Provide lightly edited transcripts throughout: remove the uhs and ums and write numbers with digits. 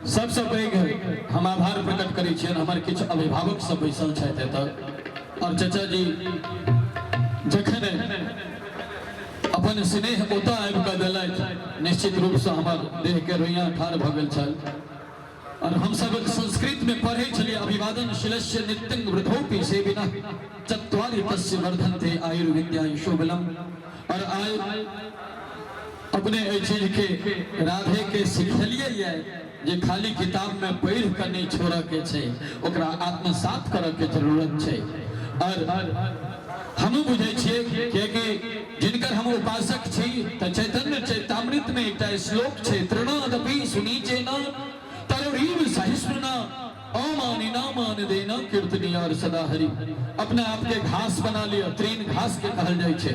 सबसँ पैघ हम आभार प्रकट करै छियनि हमर किछु अभिभावक सब बैसल छथि एतऽ और चाचा जी जखन अपन स्नेह ओतऽ आबि कऽ देलथि निश्चित रूपसँ हमर देहके रोइयाँ ठाढ़ भऽ गेल छल और हम सब संस्कृत में पढ़े छलिए अभिवादन शिलस्य नित्यं वृद्धोपि सेविनः चत्वारि तस्य वर्धन्ते आयुर्विद्या यशोबलम और आय अपने एहि चीज के राधे के सिखेलिए ये जे खाली किताब में पढ़ि कऽ नहि छोड़ऽ के छै ओकरा आत्मसात करऽ के जरूरत छै और हमहूँ बुझै छियै कियाकि जिनकर हम उपासक छी तऽ चैतन्य चैतामृत में एकटा श्लोक छै तृणादपि सुनीचेन तरुरीव सहिष्णुना अमानिना मान देना कीर्तनियार सदा हरि। अपने आप के घास बना लिअ, तृण घास के कहल जाइ छै।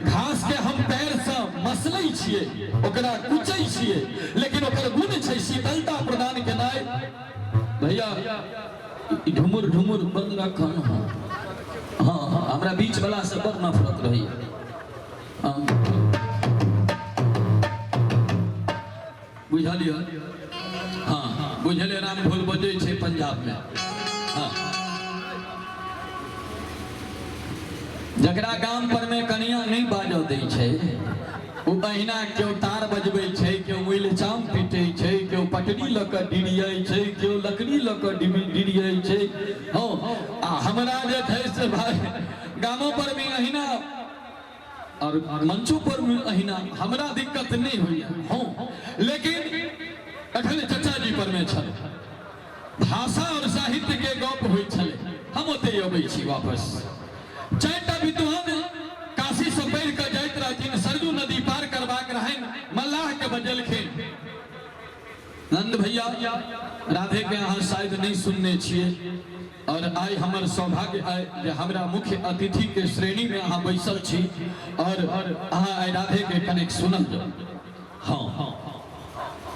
घास के हम पैर से मसलै छियै, ओकरा कुचै छियै, लेकिन ओकर गुण छै शीतलता प्रदान केनाइ। भैया ढुमुर ढुमुर बंद राख हाँ हाँ हाँ हमरा बीच वाला से बड़ नफरत रहैया। हाँ बुझलियै हाँ बुझलियै राम ढोल बजै छै पंजाब में। हाँ जकरा गाम पर में कनिया नहीं बाजऽ दै छै ओ अहिना केओ तार बजबै छै, केओ मुइल चाम पीटै छै, केओ पटरी लऽ कऽ डिरियाइ छै, केओ लकड़ी लऽ कऽ डिरियाइ छै। हँ आ हमरा जे छै से भाई गामो पर में अहिना और मंचो पर में अहिना हमरा दिक्कत नहीं होइए। हँ लेकिन अखन चचा जी पर में छल भाषा और साहित्य के गप होइ छलै, हम ओतहि अबै छी वापस। चारिटा विद्वान काशी से पढ़ि कऽ जाइत रहथिन, सरजू नदी पार करबाक रहनि, मल्लाह के बजेलखिन। नंद भैया राधे के अहाँ शायद नहीं सुनने छियै और आइ हमर सौभाग्य आइ जे हमरा मुख्य अतिथि के श्रेणी में अहाँ बैसल छी और अहाँ आइ राधे के कनेक सुनल जाउ। हाँ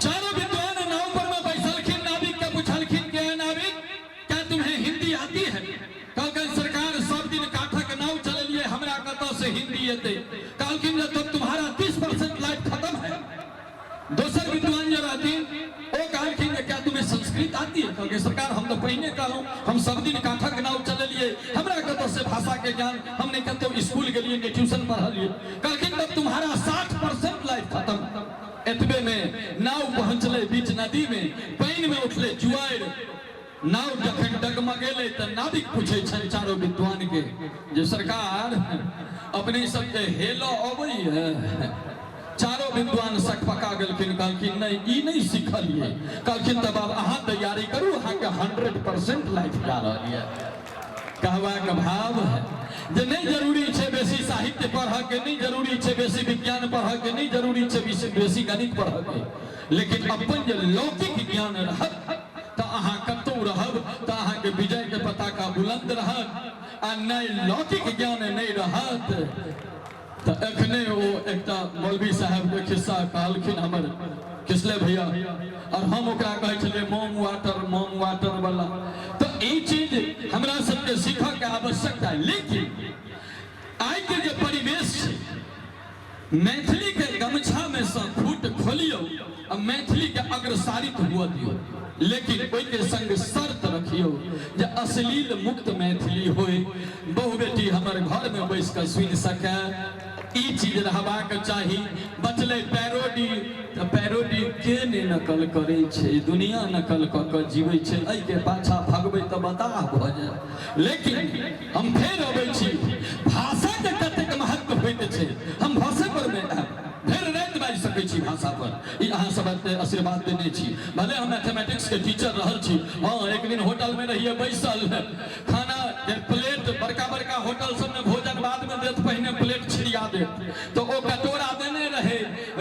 चारों विद्वान नाव पर में बैसलखिन, नाविक के पूछलखिन के नाविक क्या तुम्हें हिंदी आती है? कहलखिन सरकार सब दिन काठक नाव चलेलिए, हमरा कतऽ से हिंदी एतै? कहलखिन जे तब तुम्हारा 30% लाइफ खत्म है। दोसर विद्वान जे रहथिन ओ कहलखिन जे क्या तुम्हें संस्कृत आती है? कहलखिन सरकार हम तो पहिने कहलहुँ हम सब दिन काठक नाव चलेलिए, हमरा कतऽ से भाषा के ज्ञान, हम नहीं कतौ स्कूल गेलिए नहीं ट्यूशन पढ़लिए। कहलखिन तब तुम्हारा 60% लाइफ खत्म। एतबे में नाव पहुँचले बीच नदी में, पानि में उठले जुआरि, नाव जखन डगमगेलै तऽ नाविक पूछै छनि चारो विद्वान के जे सरकार अपने सबके हेलऽ अबैए? चारो विद्वान सकपका गेलखिन, कहलखिन नहि ई नहि सिखलियै। कहलखिन तऽ बाब अहाँ तैयारी करू, अहाँके 100% लाइफ जा रहल यऽ। कहबाक भाव है जे नहीं जरूरी छै बेसी साहित्य पढ़ऽ के, नहीं जरूरी छै बेसी विज्ञान पढ़ऽ के, नहीं जरूरी छै बेसी गणित पढ़ऽ के, लेकिन अपन जे लौकिक ज्ञान रहत तऽ अहाँ कतौ रहब तऽ अहाँके विजय के पताका बुलंद रहत, आ नहि लौकिक ज्ञान नहीं रहत तऽ एखने ओ एकटा मौलवी साहब के खिस्सा कहलखिन हमर किसले भैया, और हम ओकरा कहै छलियै मोम वाटर, मोम वाटर वाला। तऽ ई चीज हमरा सबके सीखऽ के आवश्यकता है। लेकिन आइ के जे परिवेश छै, मैथिली के गमछा में से फूट खोलियौ आ मैथिली के अग्रसारित हुअ दियौ, लेकिन ओहि के संग शर्त रखियौ जे अश्लील मुक्त मैथिली होय, बहु बेटी हमर घर में बैस कऽ सुनि सकै, ई चीज रहबाक चाही। बचलै पैरोडी, तऽ पैरोडी के नहि नकल करै छै, दुनिया नकल कऽ कऽ जीबै छै, एहिके पाछा भगबै तऽ बताह भऽ जायत। लेकिन हम फेर अबै छी, भाषाके कतेक महत्व होइत छै, हम भाषे पर मे आयब, फेर राति बाजि सकै छी भाषा पर। ई अहाँ सब एते आशीर्वाद देने छी, भले हम मैथमेटिक्स के टीचर रहल छी। हाँ एक दिन होटल में रहिए बैसल, खाना के प्लेट बड़का बड़का होटल सब में भोजन बाद में देत, पहिने प्लेट छिड़िया देत, तो ओ कटोरा देने रहे,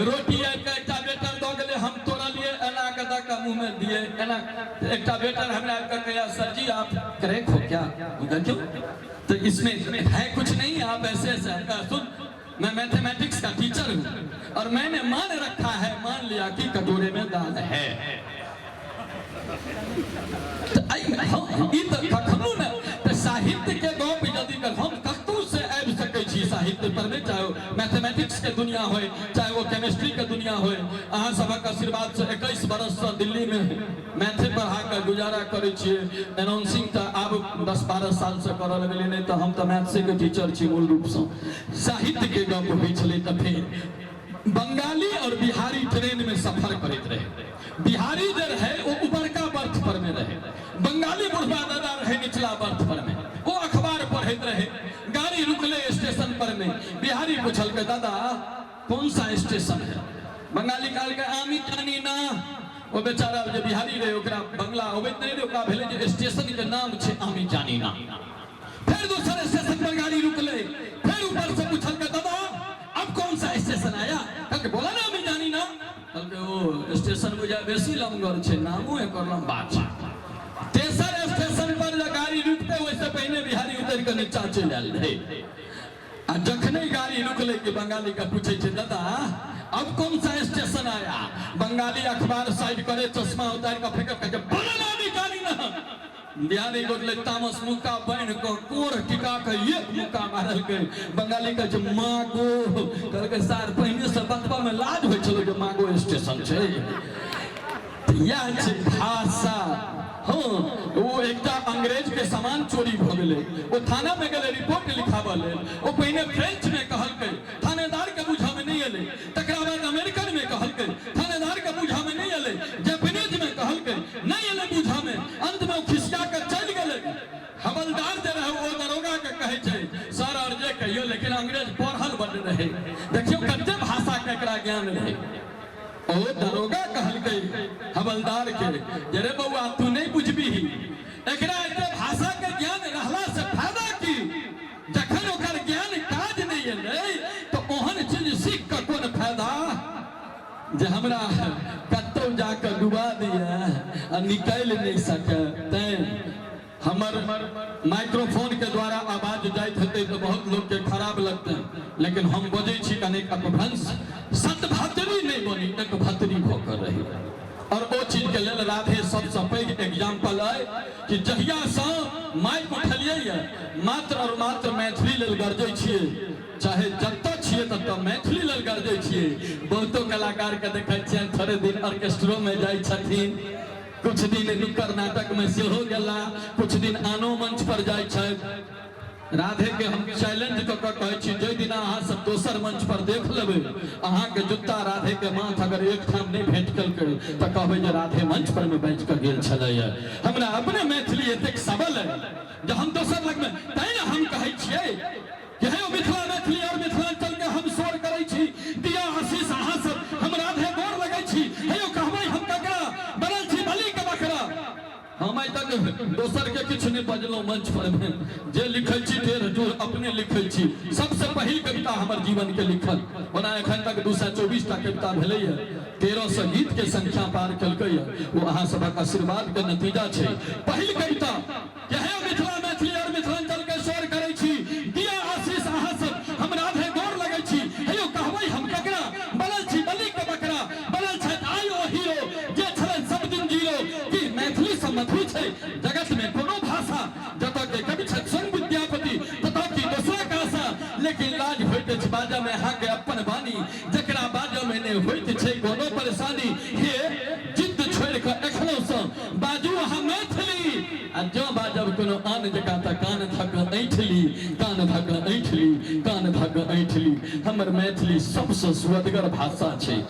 रोटी आबि कऽ एकटा वेटर दऽ गेलै, हम तोड़लिए एना कऽ दऽ कऽ मुँह में दिए एना। एकटा वेटर हमरा आबि कऽ कहैया सर जी आप क्रैक हो क्या? हम कहै क्यों? तो इसमें है कुछ नहीं, आप ऐसे ऐसे। हम कहा सुन मैं मैथमेटिक्स का टीचर हूँ और मैंने मान रखा है, मान लिया कि कटोरे में दाल है। ई तऽ कखनो ने तऽ साहित्य के गप यदि कर हम कतौ से आबि सकै छी साहित्य पर में, चाहे मैथमेटिक्स के दुनिया होय, चाहे चाहे वो केमिस्ट्री के दुनिया होय। अहाँ सभक आशीर्वाद से 21 बरस से दिल्ली में मैथे पढ़ा के गुजारा करै छियै। अनाउंसिंग तऽ आब 10-12 साल से करऽ लगलियै, नहि तऽ हम तऽ मैथ्से के टीचर छी मूल रूप से। साहित्य के गप होइ छलै तऽ फेर बंगाली और बिहारी ट्रेन में सफर करैत रहे। बिहारी जे रहे ओ ऊपरका बर्थ पर में रहे, बंगाली बुढ़वा दादा रहे निचला बर्थ पर में, ओ अखबार पढ़ैत रहे। गाड़ी रुकले स्टेशन पर में, बिहारी पूछलकै दादा कौन सा स्टेशन है? बंगाली कहलकै आमी जानी ना। ओ बेचारा जे बिहारी रहे ओकरा बंगला अबैत नहि रहे, ओकरा भेलै जे स्टेशन के नाम छै आमी जानी ना। फिर दोसर स्टेशन पर गाड़ी रुकले, फिर ऊपर से पूछलकै दादा अब कौन सा स्टेशन आया? कहलकै बोला ना आमी जानी ना। कहलकै ओ स्टेशन बुझा बेसी लमगर छै, नामो एकर लम्बा छै। तेसर स्टेशन पर जे गाड़ी रुकते ओहिसँ पहिने बिहारी उतरि कऽ नीचा चलि आयल रहै। आ जखने गाड़ी रुकले कि बंगाली के पूछे छै दादा अब कौन सा स्टेशन आया? बंगाली अखबार साइड करे चश्मा उतार के फेंक के बोला ना आमी जानी ना। बिहारी गोटले तामस मुक्का बान्हि कऽ कोर टिका के एक मुक्का मारलकै। बंगाली कहै छै मागो, कहलकै सार पहिने से बतबा में लाज होइ छलै जे मागो स्टेशन छै। इएह छै भाषा। हँ, ओ एकटा अंग्रेज के सामान चोरी भऽ गेलै, ओ थाना में गेलै रिपोर्ट लिखाबऽ लेल। ओ पहिने फ्रेंच में कहलकै, थानेदार के बुझऽ में नहि एलै। तकरा बाद अमेरिकन में कहलकै, थानेदार के बुझऽ में नहि एलै। जापानीज में कहलकै, नहि एलै बुझऽ में। अंत में ओ खिसिया के चलि गेलै। हवलदार जे रहै ओ दरोगा के कहै छै सर और जे कहियो, लेकिन अंग्रेज पढ़ल बड रहै, देखियौ कते भाषा के एकरा ज्ञान रहै। ओ दरोगा कहलकै हवलदार के जे रे बौआ तू नहि बुझबिही, एकरा एते भाषा के ज्ञान रहला से फायदा की? जखन ओकर ज्ञान काज नहि एलै तऽ ओहन चीज सीख कऽ कोन फायदा जे हमरा कतौ जाकऽ डुबा दिए आ निकालि नहि सकै। तैं हमर माइक्रोफोन के द्वारा आवाज जाइत हेतै तऽ बहुत लोग के खराब लगतै, लेकिन हम बजै छी कनेक अपभ्रंश। सतभतरी नहि बनी, एक भतरी भऽ कऽ रही। और ओ चीज के लेल राधे सबसँ पैघ एग्जाम्पल अइ कि जहियासँ माइक उठलियै ये मात्र और मात्र मैथिली लेल गरजै छियै, चाहे जतऽ छियै ततऽ मैथिली लेल गरजै छियै। बहुतो कलाकार के देखै छियनि थोड़े दिन ऑर्केस्ट्रो में जाइ छथिन, कुछ दिन नुक्कड़ नाटक में सेहो गेला, कुछ दिन आनो मंच पर जाइ छथि। राधे के हम चैलेंज कऽ कऽ कहै छी, जाहि दिना अहाँ सब दोसर मंच पर देख लेबै, अहाँके जुत्ता राधे के माथ अगर एक ठाम नहि भेट केलकै तऽ कहबै जे राधे मंच पर में बैठ कऽ गेल छलैया। हमरा अपने मैथिली एतेक सबल है जे हम दोसर लगमे, तैं ने हम कहै छियै कि हे मिथिला मैथिली और मिथिलांचल के हम शोर करै छी, दिया आशीष अहाँ सब, हम राधे गोर लगै छी। हे यौ कहबै हम ककरा, बनल छी बलि के बकरा। हम आइ तक दोसर के किछु नहि बजलहुँ मंच पर में, जे लिखै छी ढेर जोर अपने लिखै छी। सबसे पहिल कविता हमर जीवन के लिखल, ओना एखन तक 224 टा कविता भेलैए, 1300 गीत के संख्या पार केलकैए, ओ अहाँ सभक आशीर्वाद के नतीजा छै। पहिल कविता कि हे मिथिला मैथिली और मिथिलांचल के शोर करै छी, दिया आशीष अहाँ सब, हम राधे गोर लगै छी। हे यौ कहबै हम ककरा, बनल छी बलि के बकरा, बनल छथि आइ ओ हीरो जे छलनि सब दिन जीरो। कि मैथिली से मधुर छै जगत में कोनो भाषा, जतऽ के कवि छथि स्वयं विद्यापति ततऽ की दोसरा कासा। लेकिन लाज होइत अछि बाजऽ में अहाँके अपन वाणी, जकरा बाजऽ में नहि होइत छै कोनो परेशानी। हे जिद्द छोड़ि कऽ एखनो सँ बाजू अहाँ मैथिली, आ जँ बाजब कोनो आन जकाँ तऽ कान धऽ कऽ ऐंठली, कान धऽ कऽ ऐंठली, कान धऽ कऽ ऐंठली। हमर मैथिली सबसँ सुअदगर भाषा छै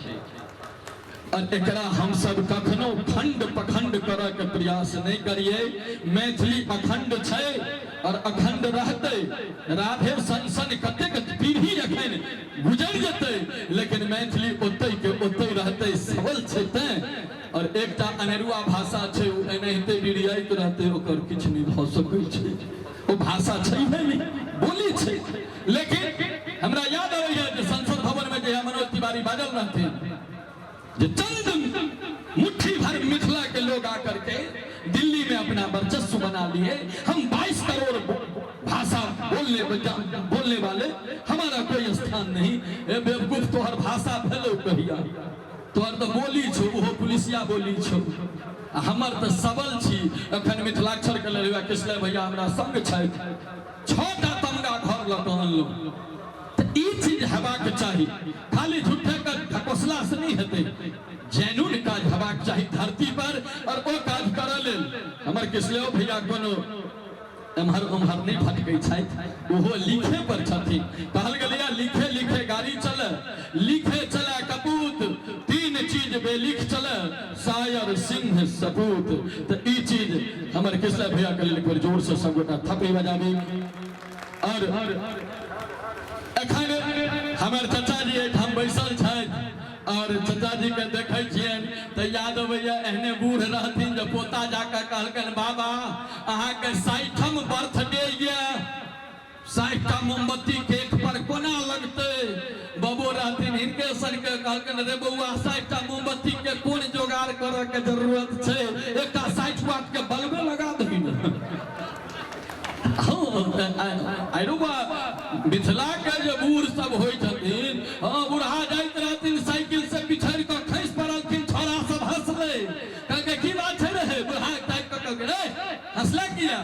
और एकरा हमसब कखनो खंड पखंड करऽ के प्रयास नहि करियै। मैथिली अखंड छै और अखंड रहतै। राधे सन सन कतेक पीढ़ी एखन गुजरि जेतै, लेकिन मैथिली ओतै के ओतै रहतै, सबल छै तैं। और एकटा अनेरुआ भाषा छै, ओ एनाहिते डिरियाइत रहतै, ओकर किछु नहि भऽ सकै छै। ओ भाषा छै नहि, बोली छै। लेकिन हमरा याद अबैया जे संसद भवन में जहिया मनोज तिवारी बाजल रहथिन जे चंद मुट्ठी भर मिथिला के लोग आकर के दिल्ली में अपना वर्चस्व बना लिए, हम 22 करोड़ भाषा बोलने बोलने वाले, हमारा कोई स्थान नहीं। ए बेवकूफ, तोहर भाषा भेलो कहिया? तोहर तऽ बोली छौ, ओहो पुलिसिया बोली छौ, आ हमर तऽ सबल छी। एखन मिथिलाक्षर के लेल कृष्ण भैया हमरा संग छथि, 6टा तमगा घर लऽ कऽ अनलहुँ। तऽ तऽ ई चीज हेबाक चाही। खाली झूठे के ढकोसला से नहि हेतै, जेन्युइन काज हेबाक चाही धरती पर। और ओ काज करऽ लेल हमर किसलेव भैया कोनो एम्हर ओम्हर नहि भटकै छथि, ओहो लिखे पर छथिन। कहल गेलैया लिखे लिखे गाड़ी चले, लिखे चले कपूत, तीन चीज बेलिख चले, सायर सिंह सपूत। तऽ ई चीज हमर किसले भैया के लेल एक बेर जोर से सब गोटा थपड़ी बजाबी। और एखन हमर चाचा जी एहिठाम बैसल छथि और चाचा जी के देखै छियनि तऽ याद अबैया एहने बूढ़ रहथिन जे पोता जाकऽ कहलकनि बाबा अहाँके 60म बर्थडे यऽ, 60टा मोमबत्ती केक पर कोना लगतै? बबो रहथिन हिनके सनके, कहलकनि रे बौआ 60टा मोमबत्ती के कोन जोगाड़ करऽ के जरूरत छै, एकटा 60 वाट के बल्बे लगा दही ने। हँ, बा मिथिला के जे बूढ़ सब होइ छथिन, हँ, बूढ़ा जाइत रहथिन साइकिल से पिछड़ि कऽ खसि पड़लखिन, छोड़ा सब हँसलै, कहलकै की बात छै रे बूढ़ा, ताकि कऽ कहलकै रे हँसला किया,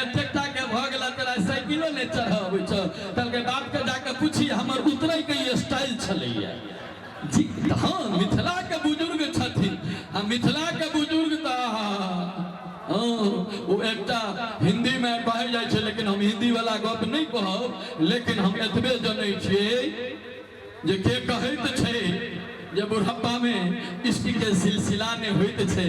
एतेक टा के भऽ गेला तोरा साइकिलो नहि चढ़ऽ अबै छौ। कहलकै बाप के जाकऽ पूछी हमर उतरै के ई स्टाइल छलैया जी। हँ, मिथिला के बुजुर्ग छथिन आ मिथिला के बुजुर्ग तऽ हँ, ओ एकटा हिंदी में कहल जाइ छै, लेकिन हम हिंदी वाला गप नहि कहब, लेकिन हम एतबे जनै छियै जे के कहैत छै जे बुढ़ापा में इश्क के सिलसिला ने होइत छै,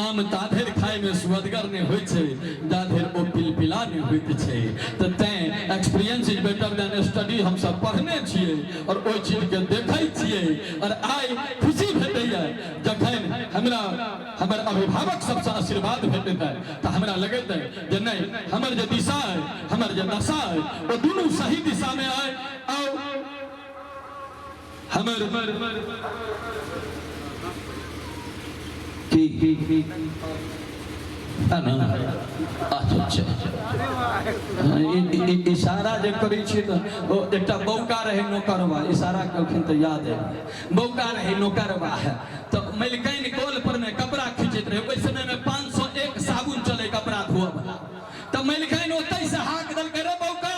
आम ताधरि खाय में सुअदगर ने होइत छै जाधरि ओ पिलपिला ने होइत छै। तऽ तैं experience is better than study हम सब पढ़ने छियै और ओहि चीज के देखै छियै। और आइ खुशी भेटैया जखन हमरा हमर अभिभावक सबसँ आशीर्वाद भेटैत है, तऽ हमरा लगैत है जे नहि, हमर जे दिशा है, हमर जे दशा है, ओ दुनू सही दिशा में है। और हमर की अच्छा अच्छा इशारा जे करै छियै तऽ ओ एकटा बौका रहै नौकरवा, इशारा केलखिन तऽ याद आबि बौका रहै नौकरवा, तऽ मलिकाइन कल पर मे कपड़ा खींचैत रहै। ओहि समय मे 501 साबुन चलै कपड़ा धोअ वाला। तऽ मलिकाइन ओतै से हाक देलकै, रे बौका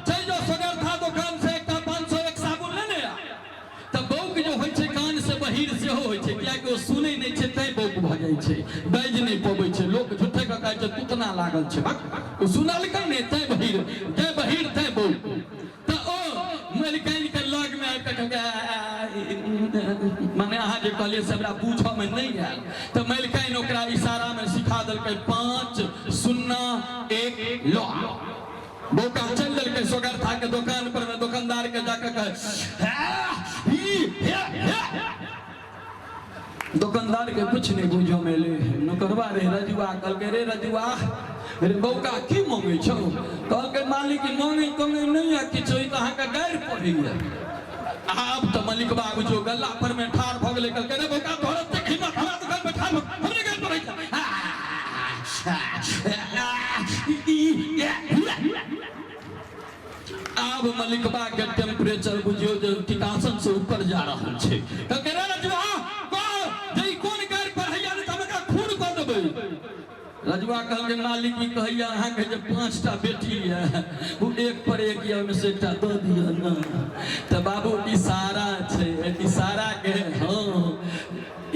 चलि जो सोगरथा दोकान से एकटा 501 साबुन लेने आ। तऽ बौक जे होइ छै कान से बहिर सेहो होइ छै, कियाकि ओ सुनै नहि छै तैं बौक भऽ जाइ छै, बाजि नहि पबै छै। लोक झूठे के कहै छै तुतना लागल छै, बक ओ सुनलकै नहि तैं बहिर, तैं बहिर तैं बौक। तऽ ओ मलिकाइन के लग मे आबि कऽ कहलकै, माने अहाँ जे कहलियै से हमरा बूझऽ मे नहि आयल। तऽ मलिकाइन ओकरा इशारा मे सिखा देलकै 5 0 1 लो। बौका चलि देलकै सोगरथा के दोकान पर मे, दोकानदार के जाके कहे दोकानदार के कुछ नहीं बुझो में ले नौकरवा रे रजुआ, कहलकै रे रजुआ रे बौका की मांगे छौ? कहलकै मालिक मांगे तंगे नहीं है किछु, ई तऽ अहाँके गारि पड़ैया। आब तऽ मलिक बाबू जो गल्ला पर में ठाढ़ भऽ गेलै, कहलकै रे बौका तोहर एतेक हिम्मत हमरा दुकान पर ठाढ़ भऽ हमरे गारि पड़ै छौ। आब मलिकबा के टेम्परेचर बुझियौ जे टिकासन से ऊपर जा रहल छै। कहलकै रे रजुआ कह जे ई कोन गारि पढ़ैया, नहि तऽ हम एकरा खून कऽ देबै। रजुआ कहलकै मालिक ई कहैया अहाँके जे 5टा बेटी यऽ ओ एक पर एक यऽ, ओहिमे से एकटा दऽ दिअ ने। तऽ बाबू इशारा छै, इशारा के हँ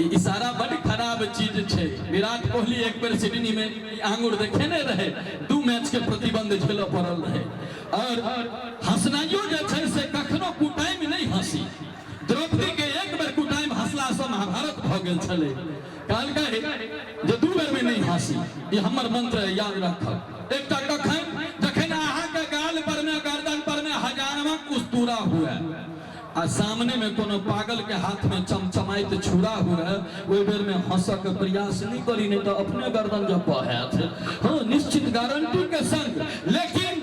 इशारा बड खराब चीज छै। विराट कोहली एक बेर सिडनी में आंगुर देखेने रहे, 2 मैच के प्रतिबंध झेलऽ पड़ल रहे। और हंसनाइयो जे छै से कखनो कुटाइम नहि हंसी। द्रौपदी के एक बेर कुटाइम हंसला से महाभारत भऽ गेल छलै। कहलकै जे 2 बेर में नहीं हंसी, ई हमर मंत्र है, याद राखब। एकटा कखन जखन अहाँके गाल पर में गर्दन पर में हजारवा कुस्तूरा हुए आ सामने में कोनो पागल के हाथ में चमचमाइत छुरा हुए, ओहि बेर में हंसऽ के प्रयास नहीं करी, नहीं तो अपने गर्दन जब बहत। हाँ, निश्चित गारंटी के संग। लेकिन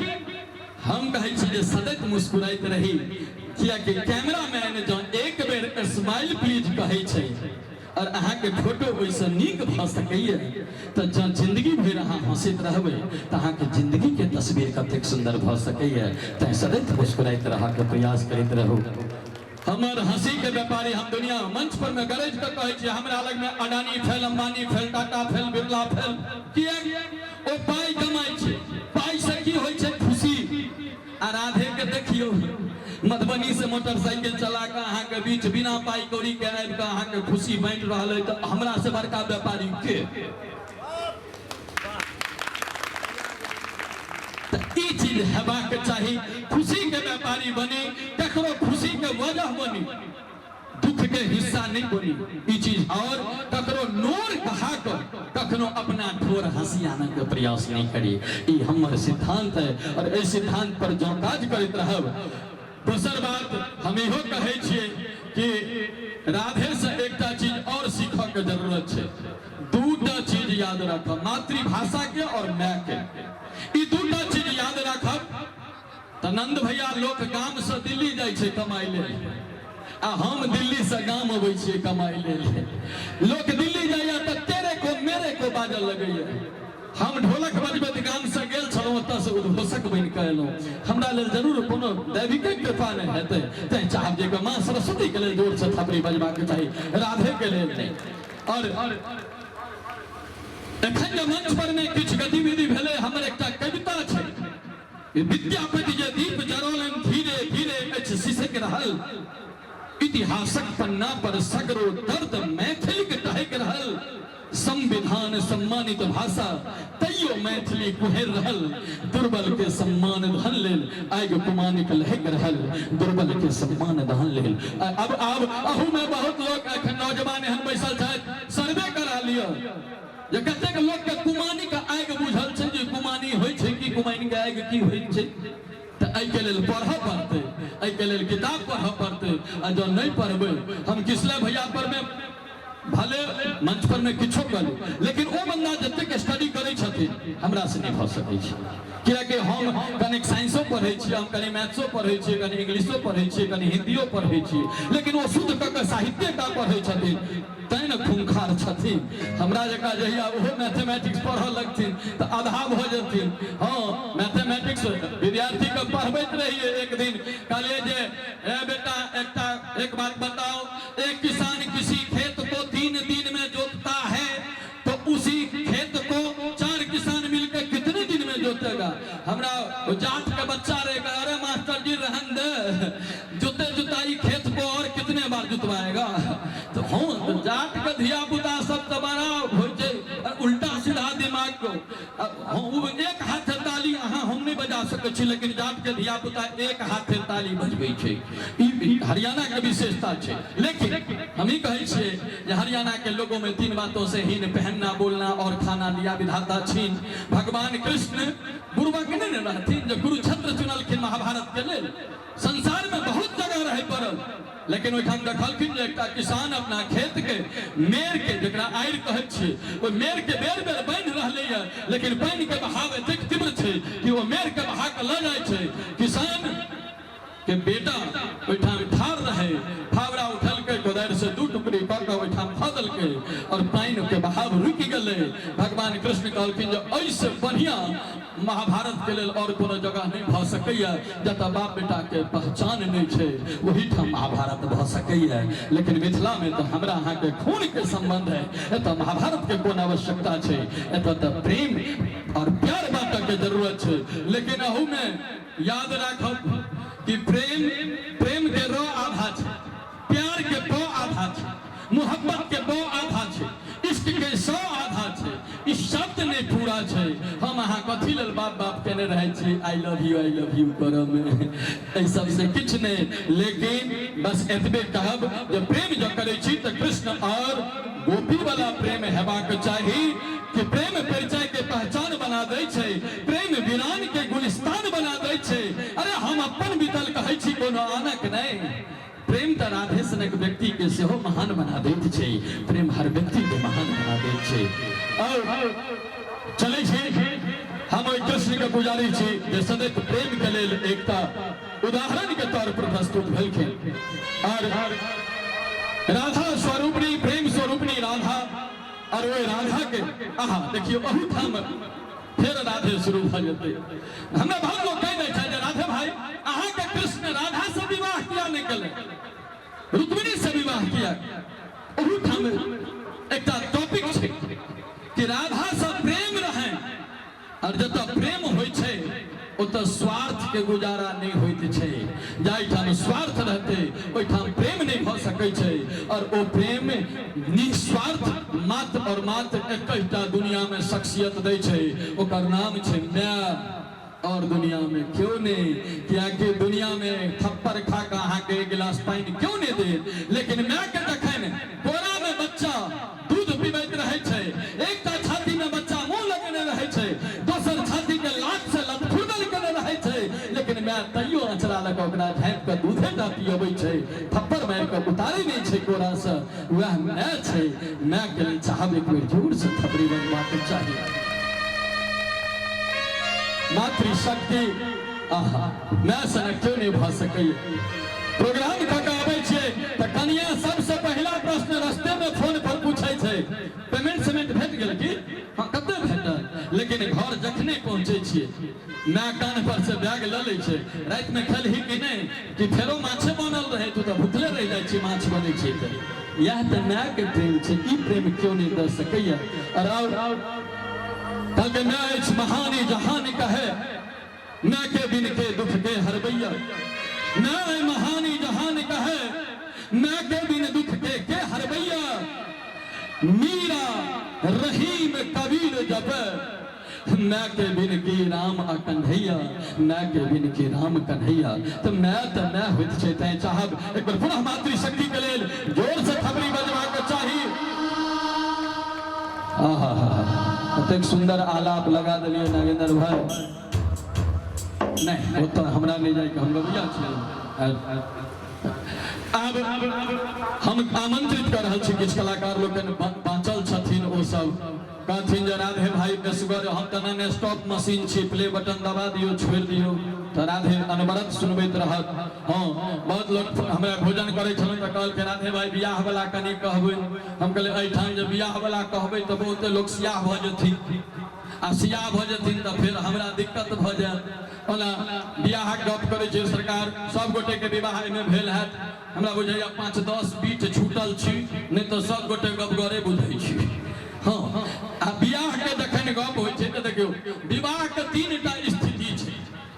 हम कहै छी जे सदैत मुस्कुराइत रही, कियाकि कैमरा मैन जँ एक बेर स्माइल प्लीज कहै छै और अहाँके फोटो ओहिसँ नीक भऽ सकैए, तऽ जँ जिंदगी भरि अहाँ हँसैत रहबै तऽ अहाँके जिंदगीके तस्वीर कतेक सुन्दर भऽ सकैए। तैँ सदैत मुस्कुराइत रहऽके प्रयास करैत रहू। हमर हंसी के व्यापारी हम दुनिया मंच पर में गरज के कहै छी, हमरा लग में Adani fail, Ambani fail, Tata fail, Birla fail. किया? ओ पाई कमाइ छै, पाई से की होइ छै? खुशी। आ राधे के देखियौ, मधुबनी से मोटरसाइकिल चला कऽ अहाँके बीच बिना पाइ कौड़ी के आबि कऽ अहाँके खुशी बाँटि रहल अइ, तऽ हमरा से बड़का व्यापारी के? तऽ ई चीज हेबाक चाही। खुशी के व्यापारी बनी, ककरो खुशी के वजह बनी, दुख के हिस्सा नहीं बनी ई चीज। और ककरो नोर बहा कर कखनो अपना ठोर हंसी आने के प्रयास नहीं करी। ई हमर सिद्धांत है और एहि सिद्धांत पर जो काज करैत रहब। दोसर बात हम इहो कहै छियै कि राधे से एकटा चीज और सीखऽ के जरूरत छै। दूटा चीज याद राखब, मातृभाषा के और माय के। ई दूटा चीज याद राखब तऽ नंद भैया, लोक गाम से दिल्ली जाइ छै कमाइ लेल आ हम दिल्ली से गाम अबै छियै कमाइ लेल। लोक दिल्ली जाइए तऽ तेरे को मेरे को बाजऽ लगैए। हम ढोलक बजबैत गाम से गेल छलहुँ, ओतऽ से उद्घोषक बनि कऽ एलहुँ। हमरा लेल जरूर कोनो दैविके कृपा नहि हेतै। तैं चाहब जे माँ सरस्वती के लेल जोर से थपड़ी बजबाक चाही, राधे के लेल नहि। और एखन जे मंच पर मे किछु गतिविधि भेलै, हमर एकटा कविता छै, विद्यापति जे दीप जरौलनि धीरे धीरे अछि सिसकि रहल, इतिहासक पन्ना पर सगरो दर्द मैथिलीक टहकि रहल, संविधान सम्मानित भाषा तैयो मैथिली कुहरि रहल, दुर्बल के सम्मान धन लेल आगि कुमानिक लहकि रहल, दुर्बल के सम्मान धन लेल। अब आब अहू में बहुत लोग एखन नौजवान एहन बैसल छथि, सर्वे करा लिअ जे कतेक लोक के कुमानी के आगि बुझल छै जे कुमानी होइ छै की, कुमानि के आगि की होइ छै। तऽ एहिके लेल पढ़ऽ पड़तै, एहिके लेल किताब पढ़ऽ पड़तै। आ जँ नहि पढ़बै, हम किसलय भैया पर मे भले मंच पर मे किछो करू, लेकिन ओ बंदा जतेक स्टडी करै छथिन हमरा से नहि भऽ सकै छै, कियाकि हम कनिक साइंसो पढ़ै छियै, हम कनि मैथ्सो पढ़ै छियै, कनि इंग्लिशो पढ़ै छियै, कनि हिन्दियो पढ़ै छियै, लेकिन ओ शुद्ध कऽ कऽ साहित्ये टा पढ़ै छथिन, तैं ने खूंखार छथिन। हमरा जकाँ जहिया ओहो मैथमेटिक्स पढ़ऽ लगथिन तऽ आधा भऽ जेथिन। हँ, मैथमेटिक्स विद्यार्थीके पढ़बैत रहियै एक दिन, कहलियै जे ए बेटा, एकटा एक बात बताओ, एक किसान किसी खेत को 3 दिन में जोतता है तो उसी खेत को 4 किसान मिलकर कितने दिन में जोतेगा? हमरा जाट के बच्चा रहेगा, अरे मास्टर जी रहन दे, जोते जुताई खेत को और कितने बार जुतवाएगा? तो हाँ, तो जाट के धिया पुता सब तो बड़ा होइ छै उल्टा सीधा दिमाग को। हाँ, ओ एक हाथ ताली अहाँ हम नहीं बजा सकै छी, लेकिन जाट के धिया पुता एक हाथ ताली बजबै छै। ई हरियाणा के विशेषता छै। लेकिन हम ई कहै छियै जे हरियाणा के लोगों में 3 बातों से हीन, पहनना, बोलना और खाना लिया विधाता छीन। भगवान कृष्ण बुढ़बक नहि ने रहथिन जे कुरुक्षेत्र चुनलखिन महाभारत के लेल। संसार में बहुत जगह रहे पड़ल, लेकिन ओहिठाम देखलखिन जे एकटा किसान अपना खेत के मेड़ के, जकरा आड़ि कहै छियै, ओहि मेड़ के बेर बेर बान्हि रहलैए, लेकिन पानि के बहाव एतेक तीव्र छै कि ओ मेड़ के बहा कऽ लऽ जाइ छै। किसान के बेटा ओहिठाम ठाढ़ रहे, फावड़ा उठलकै, कोदारि से 2 टुकड़ी कऽ कऽ ओहिठाम धऽ देलकै और पानि के बहाव रुकि गेलै। भगवान कृष्ण कहलखिन जे एहिसँ बढ़िआँ महाभारत के लेल और कोनो जगह नहीं भऽ सकैए, जतऽ बाप बेटा के पहचान नहीं छै ओहिठाम महाभारत भऽ सकैए। लेकिन मिथिला में तऽ हमरा अहाँके खून के संबंध है, एतऽ महाभारत के कोन आवश्यकता छै? एतऽ तऽ प्रेम और प्यार बांटऽ के जरूरत छै। लेकिन अहू में याद राखब कि प्रेम, प्रेम के र आधा छै, प्यार के प आधा छै, मोहब्बत के ब आधा छै, इश्क के स आधा छै, ई शब्द नहि पूरा छै। हम अहाँ कथी लेल बाप बाप केने रहै छी I love you, I love you करऽ मे? एहि सबसे किछु नहि, लेकिन बस एतबे कहब जे प्रेम जब करै छी तऽ कृष्ण और गोपी वाला प्रेम हेबाक चाही, कि प्रेम परिचय के पहचान बना दै छै, प्रेम वीरान के गुलिस्तान बना दै छै। अरे हम अपन बीतल कहै छी, कोनो आनक नहि। प्रेम तऽ राधे सनक व्यक्ति के सेहो महान बना दैत छै, प्रेम हर व्यक्ति के महान बना दैत छै। और चलै छी हम ओहि कृष्ण के पुजारी छी जे सदैव प्रेम के लेल एकटा उदाहरण के तौर पर प्रस्तुत भेलखिन। और राधा स्वरूपणी, प्रेम स्वरूपणी राधा, और ओहि राधा के आहा देखियौ बहुत ठाम फेर राधे शुरू भऽ जेतै। हमरा बहुत लोग कहि दै छै जे राधे भाई, अहाँके कृष्ण राधा से विवाह किया नहि केलक, रुक्मिणी से विवाह किया? ओहू ठाम एकटा टॉपिक छै कि राधा से प्रेम रहै, और जतऽ प्रेम होइ छै ओतऽ स्वार्थ के गुजारा नहि होइत छै। जाहिठाम स्वार्थ रहतै ओहिठाम प्रेम नहि भऽ सकै छै, और ओ प्रेम निस्वार्थ मात्र और मात्र एकटा दुनिया में शख्सियत दै छै, ओकर नाम छै माय। और दुनिया में क्यों नहीं, कियाकि दुनिया में थप्पड़ खा के अहाँ के एक गिलास पानि क्यों नहीं दे, लेकिन माय के जखन कोरा में बच्चा दूध पीबैत रहै छै, एकटा छाती में बच्चा मुंह लगेने रहै छै, दोसर छाती के लात से लतखुर्दल केने रहै छै, लेकिन माय तैयो अचरा लऽ कऽ ओकरा झाँपि कऽ दूधे टा पियबै छै, थप्पड़ मारि कऽ उतारै नहि छै कोरा से। वएह माय छै। माय के लेल चाहब एक बेर जोर से थपड़ी बजबाक चाही। मातृशक्ति आहा, माय सनक क्यों नहि भऽ सकैए। प्रोग्राम कऽ कऽ आबै छियै तऽ कनिया सबसँ पहिला प्रश्न रस्ते में फोन पर पूछै छै, पेमेंट सेमेंट भेट गेल की? हाँ, कते भेटल? लेकिन घर जखने पहुँचै छियै माय कान पर से बैग लऽ लै छै, राति में खेलही कि नहि, कि फेरो माछे बनल रहै, तू तऽ भुखले रहि जाइ छी माछ बनै छै तऽ। इएह तऽ माय के प्रेम छै, ई प्रेम केओ नहि दऽ सकैए। और कहलकै माय अछि महानी जहान कहे, माय के बिन के दुख के हरबैया। माय महानी जहान कहे, माय के बिन दुख के हरबैया। मीरा रहीम कबीर जप, मैं के बिन की राम आ कन्हैया, मैं के बिन की राम कन्हैया। तो मैं तो मैं होइत छै, तैं चाहब एक बेर पुनः मातृशक्ति के लेल जोर से थपड़ी बजबाक चाही। आहा, कतेक सुंदर आलाप लगा देलियै नागेंद्र भाई। नहीं, ओतऽ हमरा नहि जाइके, हम गबैया छियै। आब हम आमंत्रित कर रहल छी किछु कलाकार लोकनि बाँचल छथिन, ओ सब कहथिन जे राधे भाई बेसगर, हम तऽ नॉन स्टॉप मशीन छी, प्ले बटन दबा दियौ छोड़ि दियौ, तऽ राधे अनवरत सुनबैत रहत। हँ, बहुत लोक हमरा भोजन करै छलहुँ तऽ कहलकै राधे भाई बियाह वाला कनि कहबै। हम कहलियै एहिठाम जे बियाह वाला कहबै तऽ बहुते लोक सियाह भऽ जेथिन, आ सियाह भऽ जेथिन तऽ फेर हमरा दिक्कत भऽ जायत। ओना बियाहक गप करै छै सरकार, सब गोटे के विवाह एहिमे भेल हैत, हमरा बुझैया 5-10 बीट छूटल छी, नहि तऽ सब गोटे गपगरे बुझै छी। हँ, आ बियाह के जखन गप होइ छै तऽ देखियौ विवाह के 3टा स्थिति छै,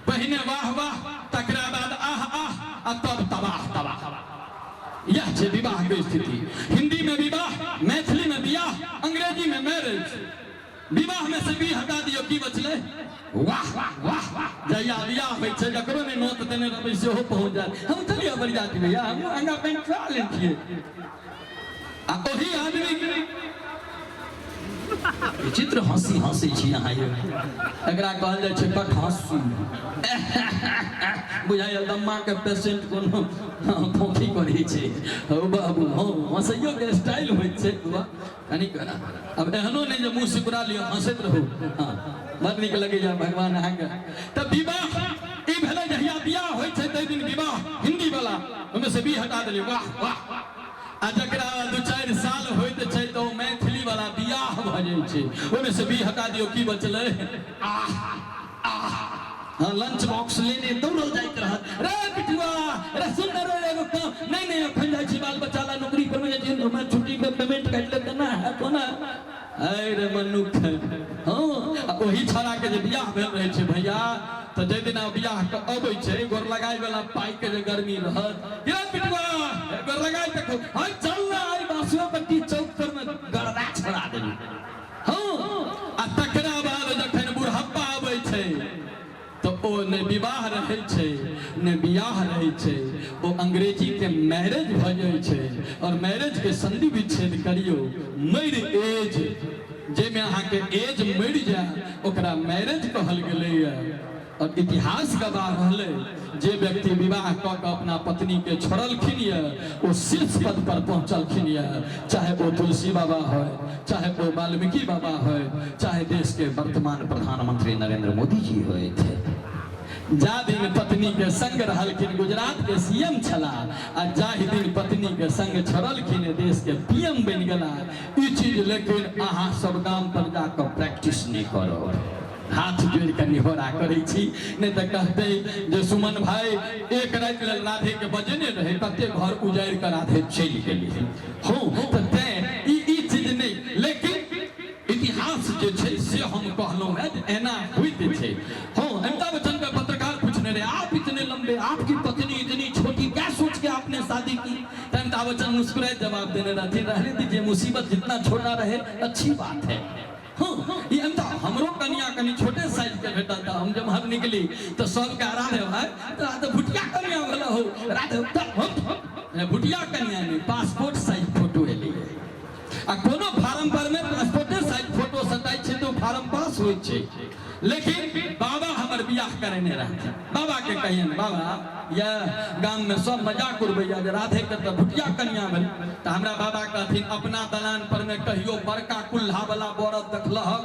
पहिने वाह वाह, तकरा बाद आह आह, आ तब तबाह तबाह। यह छै विवाह के स्थिति। हिंदी में विवाह, मैथिली में बियाह, अंग्रेजी में मैरिज। विवाह में से भी हटा दियौ, की बचलै? वाह वाह। जहिया बियाह होइ छै जकरो नहि नोत देने रहबै सेहो पहुँच जायत, हम चलिए बरियाती भैया, हम अंगा पेंट चुरा लै छियै। आ ओही आदमी के विचित्र हंसी हंसी छी अहाँ यौ, एकरा कहल जाइ छै कठ हंसी। बुझाइए दम्मा के पेशेंट कोनो फोफी करै छै। हौ बाबू, हँ, हंसैयो के स्टाइल होइ छै बुआ, कनि अब एहनो नहि जे मुँह सिकुड़ा लिअ हंसैत रहू। हँ, बड़ नीक लगैए भगवान अहाँके। तऽ विवाह ई भेलै जहिया बियाह होइ छै ताहि दिन विवाह हिंदी वाला ओहिमे से बी हटा देलियै, वाह वाह। आ जकरा 2-4 साल होइत छै तऽ ओ मैथिली वाला बियाह भऽ जाइ छै, ओहिमे से बी हटा दियौ, की बचलै? आह आह। हाँ, लंच बॉक्स लेने दौड़ल जाइत रहत, रे बिटुआ रे सुन रे एगो काम, नहीं नहीं अखन जाइ छी बाल बच्चा ला नौकरी पर में जाइ छी, हमरा छुट्टी पे पेमेंट काटि लेत ना है कोना अरे रे मनुख। हाँ, आ ओही छौड़ा के जे बियाह भेल रहै छै भैया, तऽ जाहि दिना बियाह के अबै छै गोर लगाय वाला पाइ के जे गर्मी रहत, रे बिटुआ गोर लगाय देखो, हाँ चल ना आई बासुआ पट्टी चौक पर में गरदा छोड़ा देबी। हाँ, आ तकरा बाद जखन बुढ़ापा अबै छै तऽ ओ ने विवाह रहै छै ने बियाह रहै छै, ओ अंग्रेजी के मैरिज भऽ जाइ छै। और मैरिज के संधि विच्छेद करियौ, मरि एज, जाहिमे अहाँके एज मरि जाय ओकरा मैरिज कहल गेलैए। और इतिहास गवाह रहलै जे व्यक्ति विवाह कऽ कऽ अपना पत्नी के छोड़लखिन यऽ ओ शीर्ष पद पर पहुँचलखिन यऽ, चाहे ओ तुलसी बाबा होय, चाहे ओ वाल्मीकि बाबा होय, चाहे देश के वर्तमान प्रधानमंत्री नरेंद्र मोदी जी होय थे। जा दिन पत्नी के संग रहलखिन गुजरात के सीएम छला, आ जाहि दिन पत्नी के संग छोड़लखिन देश के पीएम बनि गेला। ई चीज लेकिन अहाँ सब गाम पर जाकऽ प्रैक्टिस नहि करब, हाथ जोड़ि कऽ निहोरा करै छी, नहि तऽ कहतै जे सुमन भाई एक राति लेल राधे के बजेने रहै, कते घर उजाड़ि कऽ राधे चलि गेली। हँ, तऽ तें ई चीज नहि, लेकिन इतिहास इतिहास जे छै से हम कहलहुँ हेँ जे एना होइत छै। हाँ, अमिताभ बच्चन के पत्रकार पूछने रहे, आप इतने लंबे, आपकी पत्नी इतनी छोटी, क्या सोच के आपने शादी की? तो अमिताभ बच्चन मुस्कुराए जवाब देने रहथिन, रहने दीजिए, मुसीबत जितना छोटा रहे अच्छी बात है। हाँ, ई अमिताभ हमरो कनिया कनि छोटे साइज के भेटल, तऽ हम जब हम निकली तऽ सबके राधे भाई तोरा तऽ भुटिया कनिया भेल हो राधे, तऽ भुटिया कनिया नहि, पासपोर्ट साइज फोटो एलै। आ कोनो फार्म पर में पासपोर्टे साइज फोटो सटाइ छै तऽ फार्म पास होइ छै। लेकिन बाबा हमर बियाह करेने रहथिन, बाबा के कहियन, बाबा यह गाम में सब मजाक उड़बैया जे राधे के तऽ भुटिया कनिया भेल। तऽ हमरा बाबा कहथिन, अपना दलान पर में कहियो बड़का कुल्हा वाला बरद देखलहक?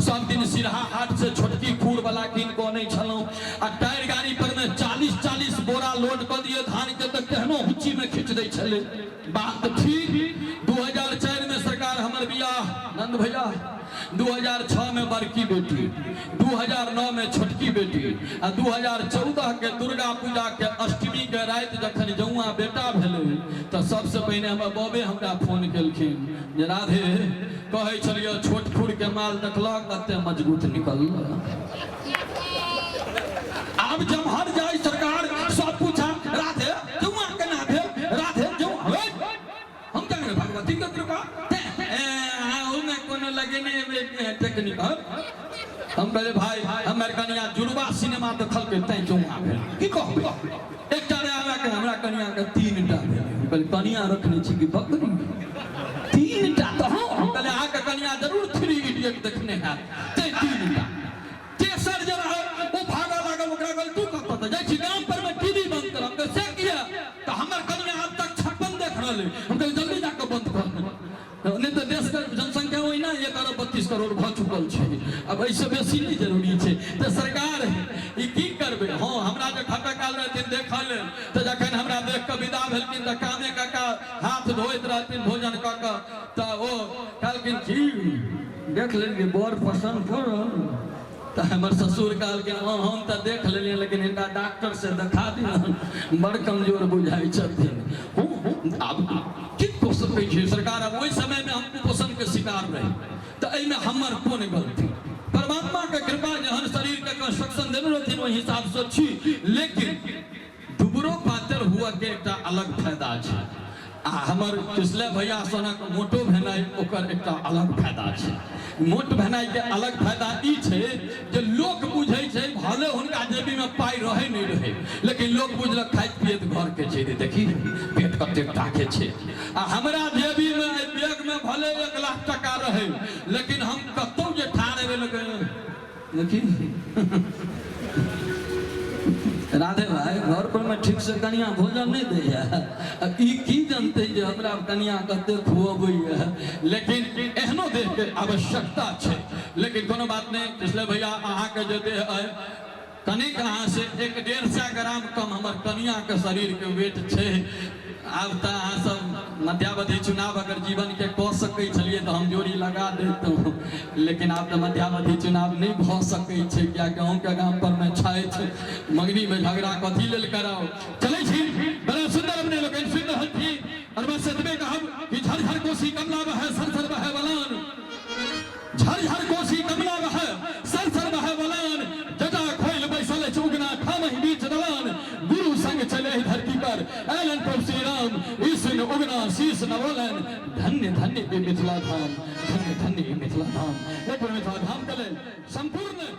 सब दिन सिरहा हाट से छोटकी खूर वाला कीन कऽ अनै छलहुँ, आ टायर गाड़ी पर में 40-40 बोरा लोड कऽ दिए धान के तऽ केहनो हुच्ची में खींच दै छलै। बात ठीक। 2004 में सरकार हमर बियाह, नंद भैया, 2006 में बड़की बेटी, 2009 में छोटकी बेटी, आ 2014 के दुर्गा पूजा के अष्टमी के राति जखन जौआ बेटा भेलै तऽ सबसे पहिने हमर बबे हमरा फोन केलखिन जे राधे, कहै छलियै छोट खुर के माल देखलक कते मजबूत निकल। आब जमहर जाय सरकार सब पूछा, राधे जौआ केना भेल, राधे जौआ भेल। हम जाने भगवती के कृपा ओहिमे कोनो लगेने टेक्निक। हम कहले भाई हमर कनिया जुड़वा सिनेमा देखलकै तैं जौआ भेल। की कहबै, एकटा रहे हमरा के, हमरा कनिया के 3टा भेल। हम कहले कनिया रखने छी कि बकरी? 3टा तऽ हँ। हम कहले अहाँके कनिया जरूर 3 इडियट देखने हैत तैं 3टा। तेसर जे रहै ओ भागऽ लागल, ओकरा कहल तू कतऽ तऽ जाइ छी गाम पर में टीवी बंद कर। हम कहल से किया? तऽ हमर कनिया आब तक 56 देख रहल है। हम कहल जल्दी जाकऽ बंद कर, नहि तऽ देश के जनसंख्या ओहिना 1 अरब 32 करोड़ भऽ चुकल छै, आब एहिसँ बेसी नहि जरूरी छै। तऽ सरकार ई की करबै। हँ, हमरा जे खटक आयल रहथिन देखऽ लेल, तऽ जखन हमरा देख कऽ विदा भेलखिन तऽ कामे काका हाथ धोइत रहथिन भोजन कऽ कऽ, तऽ ओ कहलखिन की देख लेलियै बड़ पसन्द पड़ल? तऽ हमर ससुर कहलखिन हँ हम तऽ देख लेलियै, लेकिन हिनका डॉक्टर से देखा दियौन, बड़ कमजोर बुझाइ छथिन। आब की कऽ सकै छी सरकार, आब ओहि समयमे हम कुपोषणके शिकार रही, तऽ एहिमे हमर कोन गलती? परमात्माके कृपा जहन शरीरके कंस्ट्रक्शन देने रहथिन ओहि हिसाबसँ छी। लेकिन दुबरो पातर हुआ के एकटा अलग फायदा छै, आ हमर किसले भैया सनक मोटो भेनाइ ओकर एकटा अलग फायदा छै। मोट भेनाइ के अलग फायदा ई छै जे लोक बुझै छै, भले हुनका जेबी में पाइ रहै नहि रहै, लेकिन लोक बुझलक खाइत पियैत घर के छै, देखी पेट कतेक टाके छै। आ हमरा जेबी में एहि बैग में भले 1 लाख टका रहै, लेकिन हम कतौ जे ठाढ़ हेबै लोक देखी राधे भाई घर पर में ठीक से कनिया भोजन नहीं दैया, ई की जनते जे हमरा कनिया कते खुअबैया। लेकिन एहनो देह के आवश्यकता छै। लेकिन कोनो बात नहीं, इसलिए भैया अहाँ के जे देह है कनिक अहाँ से 150 ग्राम कम हमर कनिया के शरीर के वेट छै। आब तऽ अहाँ सब मध्यावधि चुनाव अगर जीवन के कऽ सकै छलियै तऽ हम जोड़ी लगा दैतहुँ, लेकिन आब तऽ मध्यावधि चुनाव नहि भऽ सकै छै, कियाकि अहूँके गाम पर मे छथि, मगनी में झगड़ा कथी लेल कराउ। चलै छी, बड़ा सुंदर अपने लोकनि सुनि रहल छी, और बस एतबे कहब कि झर झर कोसी कमला बहै सर सर बहै बलान, झर झर कोसी कमला बहै सर सर बहै बलान, जटा खोइल बैसल अछि उगना ठामहि बीच दलान, गुरु संग चले धरती पर ऐलन प्रभु श्री राम, ईश्वर उगना शीश नवोलन, धन्य धन्य ई मिथिला धाम, धन्य धन्य ई मिथिला धाम। एक बेर मिथिला धाम के लेल संपूर्ण